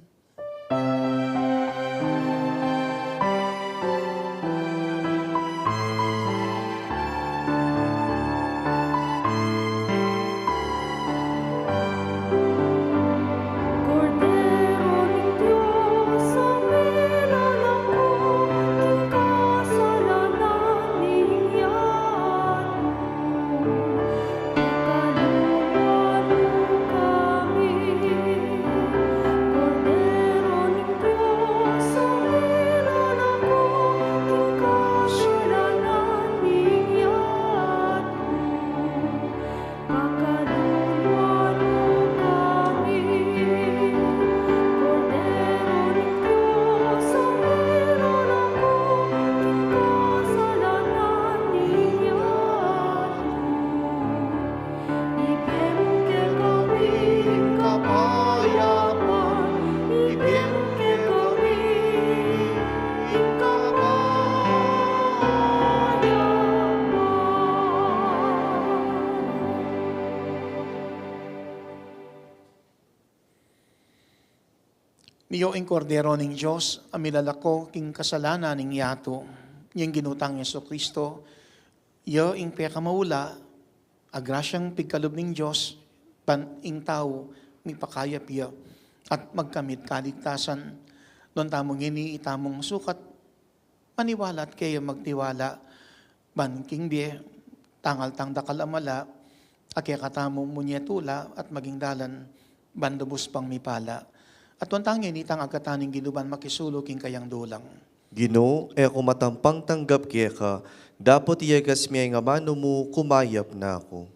Nio ing Kordero ning Dios, a milalako king kasalanan ning yatu. Ing Ginu tang Jesucristo, ya ing pekamaula, a grasyang pigkalub ning Dios, ban ing tau mipakayap ya at magkamit kaligtasan. Nuan tamu ngeni itamung sukat maniwala at keya magtiwala, ban king bie, tangal tang dakal a mala, a kekatamu munye tula at maging dalan ban lubus pang mipala. At nuan tang ngeni itang agkatan ning Ginu ban makisulu king kayang dulang. Ginu, e ku matampang tanggap keka, dapot iyagas me ing amanu mu, kumayap na ku.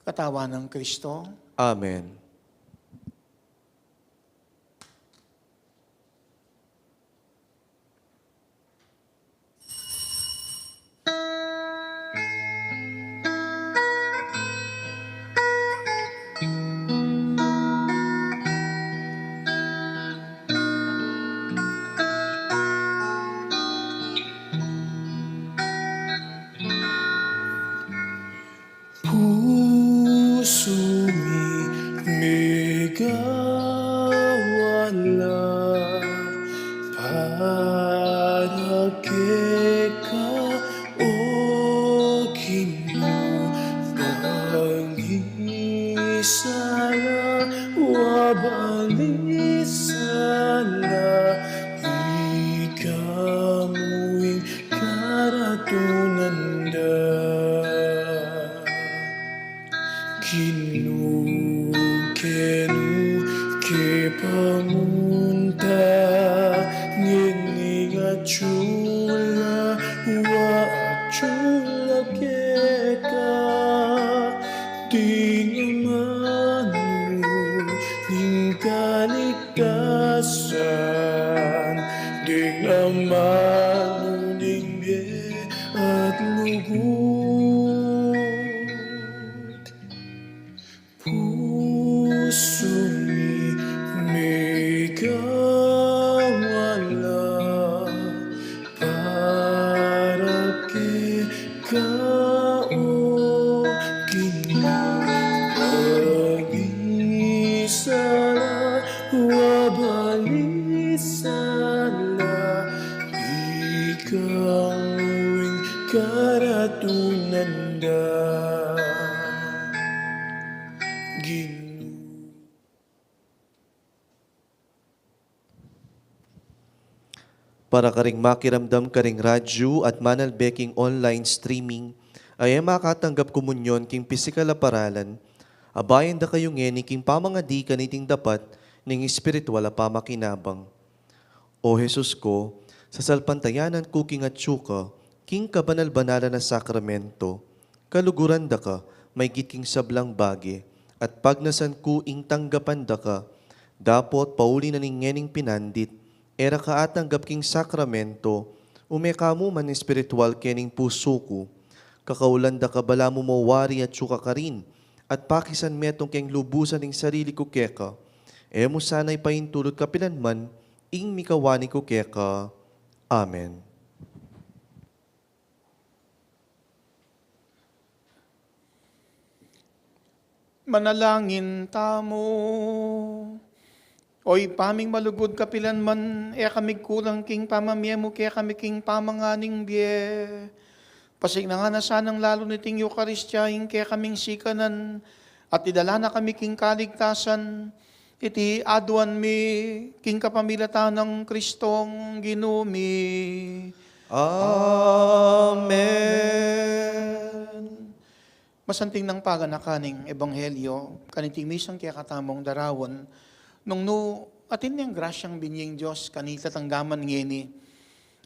Katawan nang Kristo. Amen. Pusu mi megawala para keka, O Ginu, pangisala wa balisala, ika mu ing karatunan da. Ginu, kenu ke pamunta, ngening atyu la wa atyu la keka, ding amanu ning kaligtasan, ding amanu ning bie at lugud. Pusu mi megawala para keka, O Ginu, pangisala Ginu. Para karing makiramdam karing radyu at manalbe king online streaming, a e makatanggap komunyon king pisikal a paralan, abayan da kayu ngeni king pamangadi kaniting dapat ning espiritual a pamakinabang. O Jesus ko, sasalpantayanan ku king atyu ka, king kabanal-banalan a sakramento, kaluguran da ka, maygit king sablang bage, at pagnasan ku ing tanggapan da ka, dapot pauli na ning ngening pinandit, e ra ka atanggap king sakramento, ume ka mu man espiritual kening pusu ku, kakaulan da ka balamu mo wari atyu ka karin, at pakisan metung keng lubusan ing sarili ku keka, e mu sana ipaintulut kapilan man, ing mikawani ku keka. Amen. Manalangin tamu. O Ibpa ming malugud, kapilan man e kami kulang king pamamie mu kekami king pamanganing bie. Pasignan na sanang lalu niting Eukaristia ing kekaming sikanan, at idala na kami king kaligtasan. Iti aduan mi king kapamilatan nang Kristong Ginu mi. Amen. Masanting nang paganakan ning Ebanghelyo kaniting misang kekatamung daraun, nung nu atin yang grasyang binie ning Dios kanita tanggaman ngeni,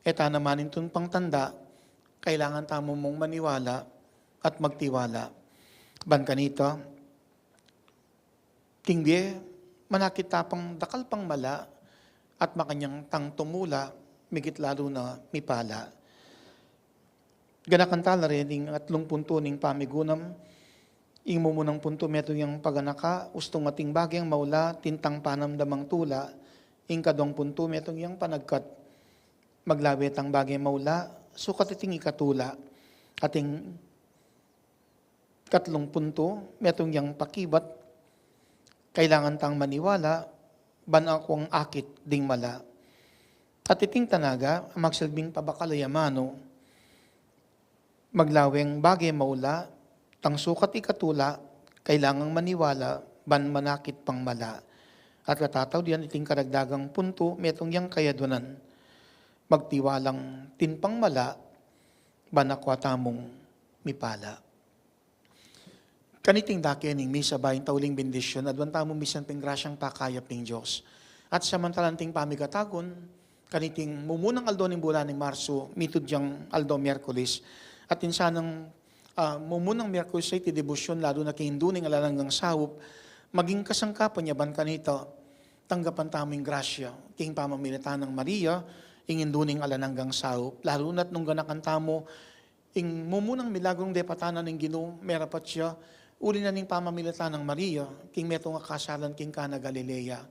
e ta na manintun pangtanda, kailangan tamu mung maniwala at magtiwala. Ban kanita, king bie, manakit ta pang dakal pang mala, at makanyan tang tumula, migit lalu na mipala. Ganakan ta la reng atlung puntu ning pamigunam. Ing mumunang puntu metung yang paganaka, ustung ating bageng maula, tintang panamdamang tula. Ing kaduang puntu metung yang panagkat, maglawe tang bageng maula, sukat iting ikatula. Ating katlung puntu, metung yang pakibat, kailangan tang maniwala, ban aku ang akit ding mala. At iting tanaga, magsilbing pabakal ya manu, maglaweng bage maula, tang sukat ikatula, kailangang maniwala, ban manakit pang mala. At katatau diyan iting karagdagang puntu, metung yang kayaduanan, magtiwalang tinpang mala, ban akwa tamung mipala. Kaniting dake ning misa bayu ing tauling bendisyun, aduan tamu misan pin grasyang pakayap ning Dios. At samantalang ating pamigatagun, kaniting mumunang aldo ning bulan ning Marso, mitud yang aldo Miyerkules. At insanang, ah, mumunang Miyerkules iti debosyun, lalu na king Indu ning Alang Anggang Saup, maging kasangkapan ya ban kanita, tanggapan tamu ing grasya, king pamamilatan nang Maria, ing Indu ning Alang Anggang Saup, lalu na't nung ganakan tamu, ing mumunang milagrung depatan na ning Ginu, merapat ya, uli na ning pamamilatan nang Maria, king metung a kasalan king Cana Galilea.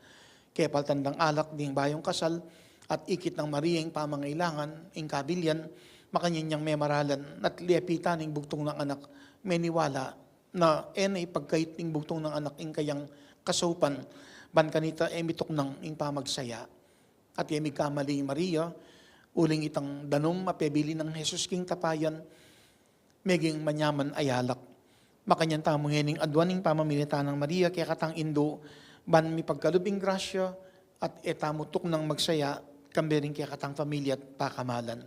Kepaltan dang alak ding bayung kasal, at ikit nang Maria ing pamangailangan, ing kabilian, makanyan yang memaralan, at lepitan ing bugtung nang anak, meniwala, na e na ipagkait ing bugtung nang anak ing kayang kasaupan, ban kanita e mituknang ing pamagsaya. At e migkamali i Maria, uling itang danum a pebilin nang Jesus king tapayan, meging manyaman a alak. Makanyan tamu ngening aduan ing pamamilatan nang Maria kekatang Indu, ban mipagkalub ing grasya, at e tamu tuknang magsaya, kambe ring kekatang pamilya at pakamalan.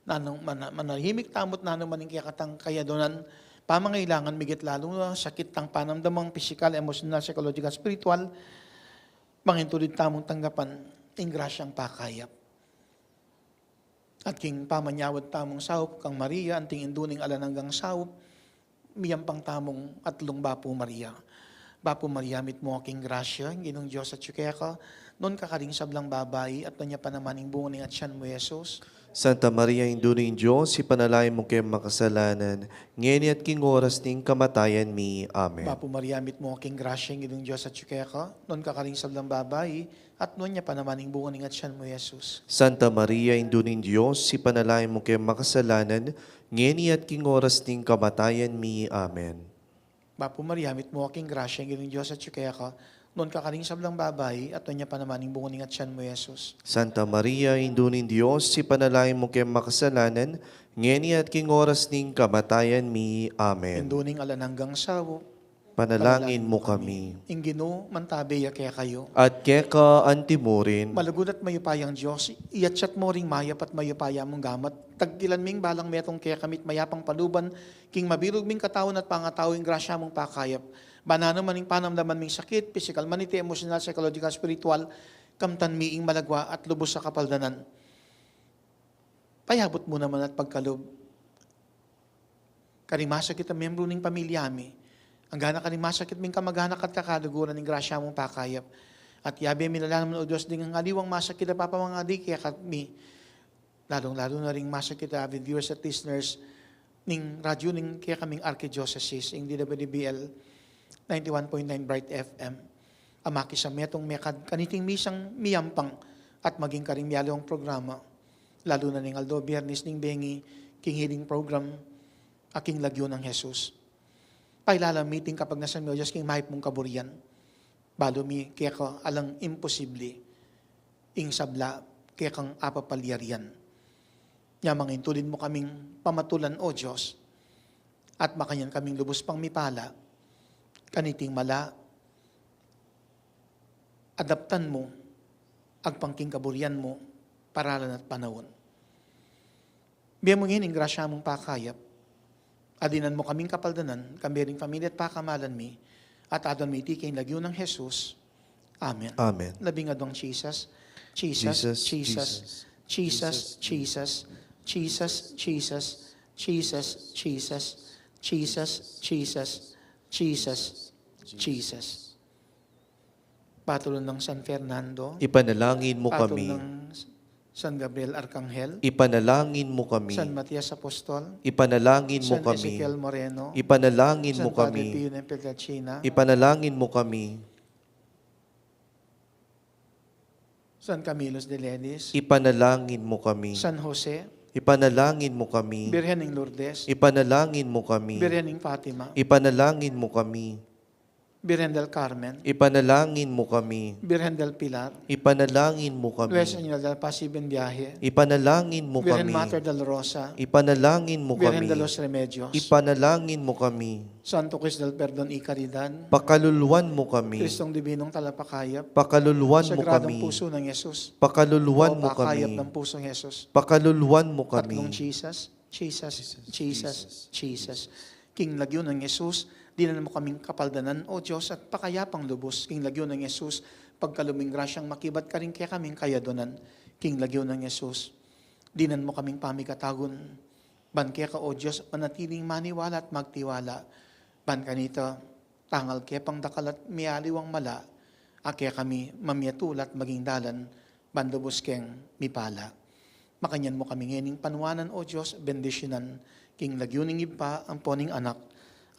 Nanu, mana-, manahimik tamu't nanu man ing kekatang kayaduanan, pamangailangan, migit lalu na sakit tang panamdamang pisikal, emosyonal, psikologikal, espiritual, mangintulid tamung tanggapan ing grasyang pakayap. At king pamanyawad tamung saup kang Maria, anting Indu ning Alang Anggang Saup, miyampang tamung atlung Bapu Maria. Bapu Maria, mitmu ka king grasya, ing Ginung Dios atyu keka, nuan ka karing sablang babai, at nuan ya pa naman ing bunga ning atyan mu, Jesus. Santa Maria, Indu ning Dios, ipanalangin mu kaming makasalanan, ngeni at king oras ning kamatayan mi. Amen. Bapu Maria, mitmu ka king grasya, ing Ginung Dios atyu keka, nuan ka karing sablang babai, at nuan ya pa naman ing bunga ning atyan mu, Jesus. Santa Maria, Indu ning Dios, ipanalangin mu kaming makasalanan, ngeni at king oras ning kamatayan mi. Amen. Bapu Maria, mitmu ka king grasya, ing Ginung Dios atyu keka, nuan ka karing sablang babai, at nuan ya pa naman ing bunga ning atyan mu, Jesus. Santa Maria, Indu ning Dios, ipanalangin mu kaming makasalanan, ngeni at king oras ning kamatayan mi. Amen. Indu ning Alang Anggang Saup, Panalangin mu kami. Ing Ginu mantabe ya kekayu. At keka anti mu rin. Malugud at mayupayang Dios, iyatyat mu ring mayap at mayupaya mung gamat, tagkilan ming balang metung kekami at mayapang paluban king mabilug ming katawan at pangatau ing grasya mung pakayap. Ban nanu man ing panamdaman ming sakit, pisikal man iti, emosyonal, psychological, spiritual, kamtan mi ing malagwa at lubus a kapaldanan. Payabut mu naman at pagkalub karing masakit a membro ning pamilya mi. Anggana karing masakit ming kamag-anak at kakaluguran ning grasya mung pakayap. At yabe mi na la naman, O Dios, ding aliwang masakit a papamangadi kekami. Lalung-lalu na ring masakit a avid viewers at listeners ning radyo ning kekaming Archdiocese, ing D W D B L ninety-one point nine Bright F M. A makisametung mekad kaniting misang miyampang at maging karing mialiwang programa, lalu na ning aldo Biyernes ning bengi king healing program a King Lagyu nang Jesus. Pailalam mi iting kapagnasan mi, O Dios, king mayap mung kaburian. Balu mi keka alang imposible ing sabla kekang apapalyarian. Nya mangintulid mu kaming pamatulan, O Dios, at makanyan kaming lubus pang mipala kaniting mala a daptan mu agpang king kaburian mu, paralan at panaun. Bie mu ngeni ing grasya mung pakayap, a dinan mu kaming kapaldanan, kambe ring pamilya at pakamalan mi, at aduan mi iti king lagyu nang Jesus. Amen. Amen. Labing aduang Jesus. Jesus, Jesus, Jesus, Jesus, Jesus, Jesus, Jesus, Jesus, Jesus, Jesus, Jesus, Jesus, Jesus, Jesus. Patulun nang San Fernando. Ipanalangin mu kami. Patulun nang San Gabriel Arkanghel. Ipanalangin mu kami. San Matias Apostol. Ipanalangin mu kami. San Ezekiel Moreno. Ipanalangin mu kami. San Padre Pio ng Pietrelcina. Ipanalangin mu kami. San Camilo de Lelis. Ipanalangin mu kami. San Jose. Ipanalangin mu kami. Birhen ng Lourdes. Ipanalangin mu kami. Birhen ng Fatima. Ipanalangin mu kami. Birhen del Carmen. Ipanalangin mu kami. Birhen del Pilar. Ipanalangin mu kami. Nuestra Señora del Pasible Viaje. Ipanalangin mu kami. Birhen Mater del Rosa. Ipanalangin mu kami. Birhen de los Remedios. Ipanalangin mu kami. Santo Cristo del Perdon y Caridad. Pakaluluan mu kami. Kristong Dibinong Talapakayap. Pakaluluan mu kami. Sagradong Puso ng Jesus. Pakaluluan mu kami. Pakayap ng Pusong Jesus. Pakaluluan mu kami. Tatlong Jesus. Jesus, Jesus, Jesus. King lagyu nang Jesus, dinan mu kaming kapaldanan, O Dios, at pakayapang lubus. King lagyu nang Jesus, pagkalub ming grasyang makibat karing kekaming kayaduanan. King lagyu nang Jesus, dinan mu kaming pamikatagun. Ban keka, O Dios, manatiling maniwala at magtiwala. Ban kanita, tangal ke pang dakal at mialiwang mala, a kekami mamiatul at maging dalan ban lubus keng mipala. Makanyan mu kami ngening panuanan, O Dios, bendisyunan, king lagyu ning Ibpa, ampo ning Anak,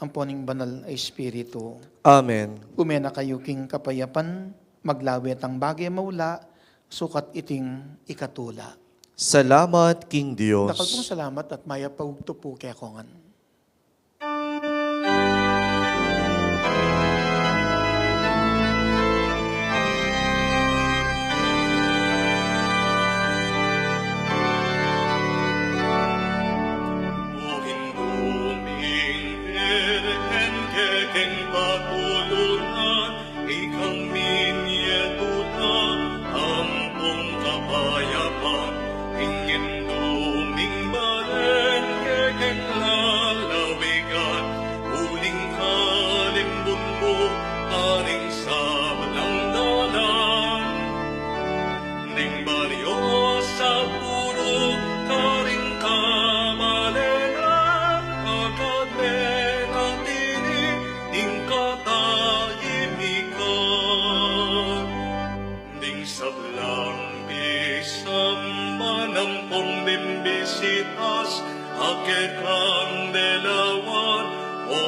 ampo ning Banal a Espiritu. Amen. Ume na kayu king kapayapan, maglawe tang bage maula, sukat iting ikatula. Salamat king Dios. Dakal pung salamat at mayap a ugtu pu kekongan. Ikang minyetula ampong kapayapan, ing Indu ming balen kekeng lalawigan, uling kalimbun mu karing sablang dalan. Ning baryo sa puru karing kabalenan, agad me na tini ing katahimikan. Ding sablang pisamban ampong bimbisitas, a kekang delawan, O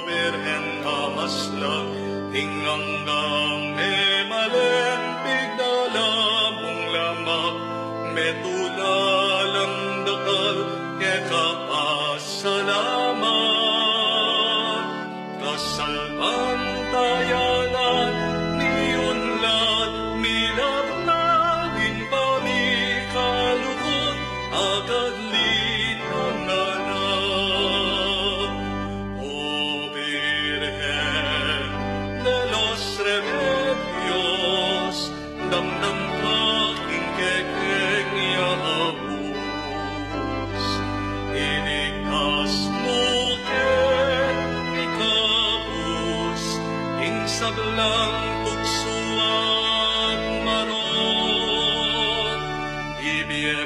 Birhen a maslag, ing anggang memalen pigdala mung lamak, metula lang dakal keka pasalamat. Kasalpantayanan mi unlad milagnan ing pamikalugud, agad linangan na. O Birhen sablang tuksu at marok, ibie